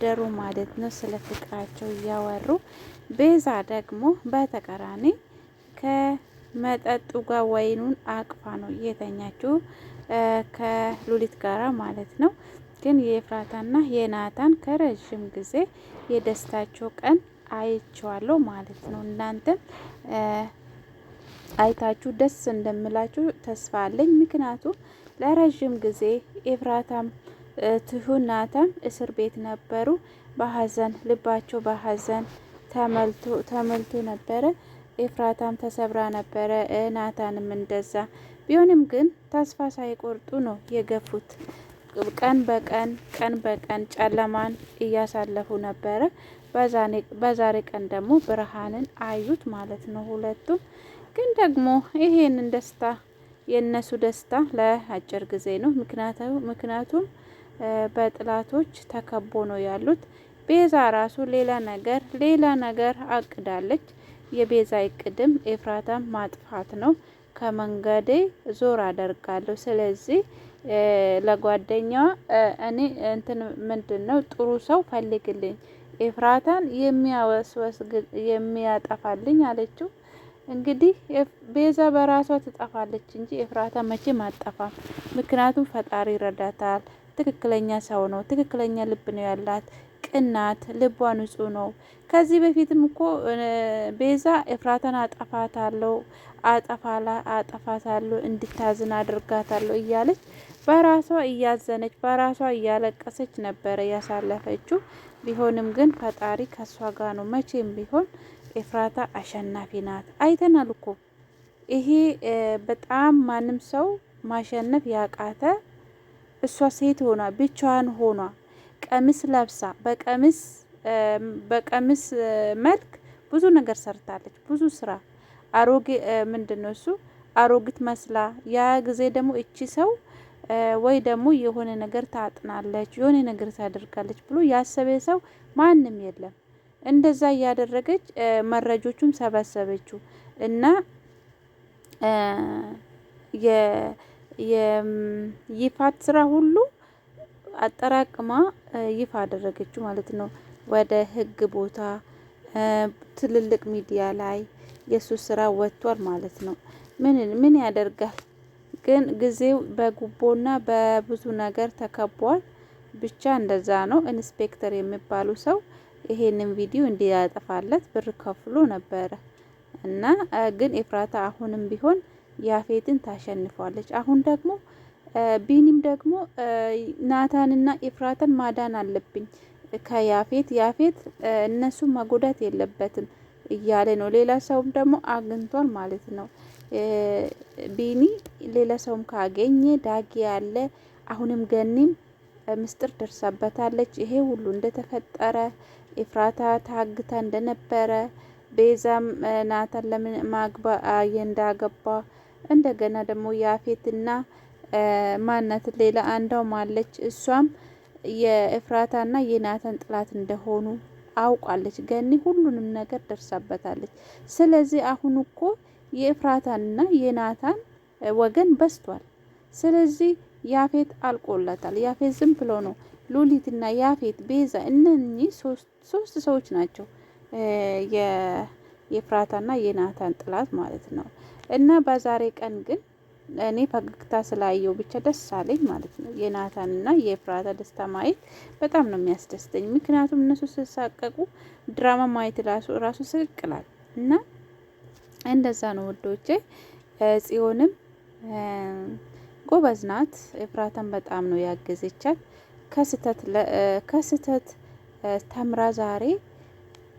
አደሩ ማለት ነው። ስለ ፍቅራቸው እያወሩ ቤዛ ደግሞ በተቃራኒ ከመጠጡ ጋር ወይኑን አቅፋ ነው እየተኛችው ከሉሊት ጋራ ማለት ነው። ግን የኤፍራታና የናታን ከረዥም ጊዜ የደስታቸው ቀን አይቼዋለሁ ማለት ነው። እናንተም አይታችሁ ደስ እንደምላችሁ ተስፋ አለኝ። ምክንያቱም ለረዥም ጊዜ ኤፍራታም ትሁን ናታም እስር ቤት ነበሩ። በሀዘን ልባቸው በሀዘን ተሞልቶ ነበረ። ኤፍራታም ተሰብራ ነበረ፣ ናታንም እንደዛ። ቢሆንም ግን ተስፋ ሳይቆርጡ ነው የገፉት። ቀን በቀን ቀን በቀን ጨለማን እያሳለፉ ነበረ። በዛሬ ቀን ደግሞ ብርሃንን አዩት ማለት ነው ሁለቱም። ግን ደግሞ ይሄንን ደስታ የእነሱ ደስታ ለአጭር ጊዜ ነው። ምክንያቱም በጥላቶች ተከቦ ነው ያሉት። ቤዛ ራሱ ሌላ ነገር ሌላ ነገር አቅዳለች። የቤዛ እቅድም ኤፍራታን ማጥፋት ነው። ከመንገዴ ዞር አደርጋለሁ። ስለዚህ ለጓደኛዋ እኔ እንትን ምንድን ነው ጥሩ ሰው ፈልግልኝ ኤፍራታን የሚያወስወስ የሚያጠፋልኝ አለችው። እንግዲህ ቤዛ በራሷ ትጠፋለች እንጂ ኤፍራታ መቼም አጠፋም። ምክንያቱም ፈጣሪ ይረዳታል። ትክክለኛ ሰው ነው። ትክክለኛ ልብ ነው ያላት። ቅናት፣ ልቧ ንጹህ ነው። ከዚህ በፊትም እኮ ቤዛ ኤፍራታን አጠፋታለሁ አጠፋላ አጠፋታለሁ እንድታዝን አድርጋታለሁ እያለች በራሷ እያዘነች በራሷ እያለቀሰች ነበረ ያሳለፈችው። ቢሆንም ግን ፈጣሪ ከሷ ጋር ነው። መቼም ቢሆን ኤፍራታ አሸናፊ ናት። አይተናል እኮ ይሄ በጣም ማንም ሰው ማሸነፍ ያቃተ እሷ ሴት ሆኗ ብቻዋን ሆኗ ቀሚስ ለብሳ በቀሚስ በቀሚስ መልክ ብዙ ነገር ሰርታለች። ብዙ ስራ አሮጌ ምንድን ነው እሱ አሮጊት መስላ ያ ጊዜ ደግሞ እቺ ሰው ወይ ደግሞ የሆነ ነገር ታጥናለች፣ የሆነ ነገር ታደርጋለች ብሎ ያሰበ ሰው ማንም የለም። እንደዛ እያደረገች መረጆቹም ሰበሰበችው እና የይፋት ስራ ሁሉ አጠራቅማ ይፋ አደረገችው ማለት ነው። ወደ ህግ ቦታ ትልልቅ ሚዲያ ላይ የእሱ ስራ ወጥቷል ማለት ነው። ምን ምን ያደርጋል ግን ጊዜው በጉቦና በብዙ ነገር ተከቧል። ብቻ እንደዛ ነው። ኢንስፔክተር የሚባሉ ሰው ይሄንን ቪዲዮ እንዲያጠፋለት ብር ከፍሎ ነበረ እና ግን ኤፍራታ አሁንም ቢሆን ያፌትን ታሸንፏለች። አሁን ደግሞ ቢኒም ደግሞ ናታንና ኤፍራታን ማዳን አለብኝ ከያፌት ያፌት እነሱ መጎዳት የለበትም እያለ ነው። ሌላ ሰውም ደግሞ አግኝቷል ማለት ነው። ቢኒ ሌላ ሰውም ካገኘ ዳጊ ያለ አሁንም ገኒም ምስጢር ደርሳበታለች። ይሄ ሁሉ እንደተፈጠረ ኤፍራታ ታግታ እንደነበረ ቤዛም ናታን ለምን ማግባ እንዳገባ እንደገና ደግሞ ያፌትና ማናት ሌላ አንዷም አለች። እሷም የኤፍራታና የናታን ጥላት እንደሆኑ አውቃለች። ገኒ ሁሉንም ነገር ደርሳበታለች። ስለዚህ አሁን እኮ የኤፍራታንና የናታን ወገን በዝቷል። ስለዚህ ያፌት አልቆለታል። ያፌት ዝም ብሎ ነው። ሉሊትና ያፌት፣ ቤዛ እነኚህ ሶስት ሰዎች ናቸው የኤፍራታና የናታን ጥላት ማለት ነው። እና በዛሬ ቀን ግን እኔ ፈገግታ ስላየው ብቻ ደስ አለኝ ማለት ነው። የናታንና የኤፍራታ ደስታ ማየት በጣም ነው የሚያስደስተኝ። ምክንያቱም እነሱ ሲሳቀቁ ድራማ ማየት ራሱ ራሱ ስቅላል እና እንደዛ ነው ወዶቼ። ጽዮንም ጎበዝ ናት። ኤፍራታን በጣም ነው ያገዘቻት። ከስተት ተምራ ዛሬ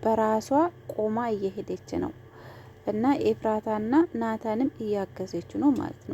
በራሷ ቆማ እየሄደች ነው እና ኤፍራታና ናታንም እያገዘች ነው ማለት ነው።